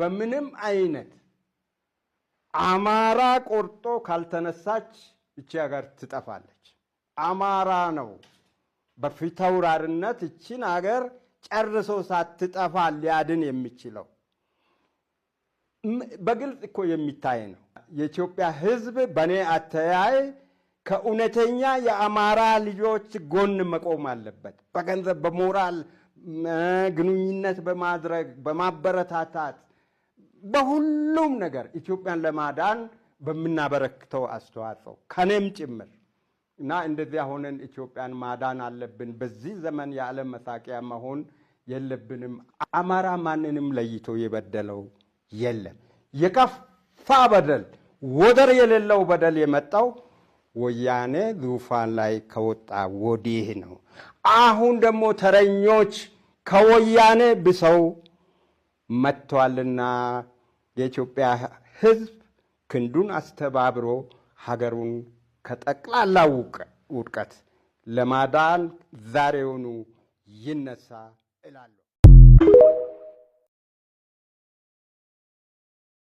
በምንም አይነት አማራ ቆርጦ ካልተነሳች እቺ ሀገር ትጠፋለች። አማራ ነው በፊታውራሪነት እቺን ሀገር ጨርሶ ሳትጠፋ ሊያድን የሚችለው። በግልጽ እኮ የሚታይ ነው። የኢትዮጵያ ሕዝብ በእኔ አተያይ ከእውነተኛ የአማራ ልጆች ጎን መቆም አለበት። በገንዘብ፣ በሞራል፣ ግንኙነት በማድረግ፣ በማበረታታት፣ በሁሉም ነገር ኢትዮጵያን ለማዳን በምናበረክተው አስተዋጽኦ ከኔም ጭምር እና እንደዚያ ሆነን ኢትዮጵያን ማዳን አለብን። በዚህ ዘመን የዓለም መሳቂያ መሆን የለብንም። አማራ ማንንም ለይቶ የበደለው የለም። የከፋ በደል፣ ወደር የሌለው በደል የመጣው ወያኔ ዙፋን ላይ ከወጣ ወዲህ ነው። አሁን ደግሞ ተረኞች ከወያኔ ብሰው መጥተዋልና የኢትዮጵያ ሕዝብ ክንዱን አስተባብሮ ሀገሩን ከጠቅላላ ውድቀት ለማዳን ዛሬውኑ ይነሳ እላለሁ።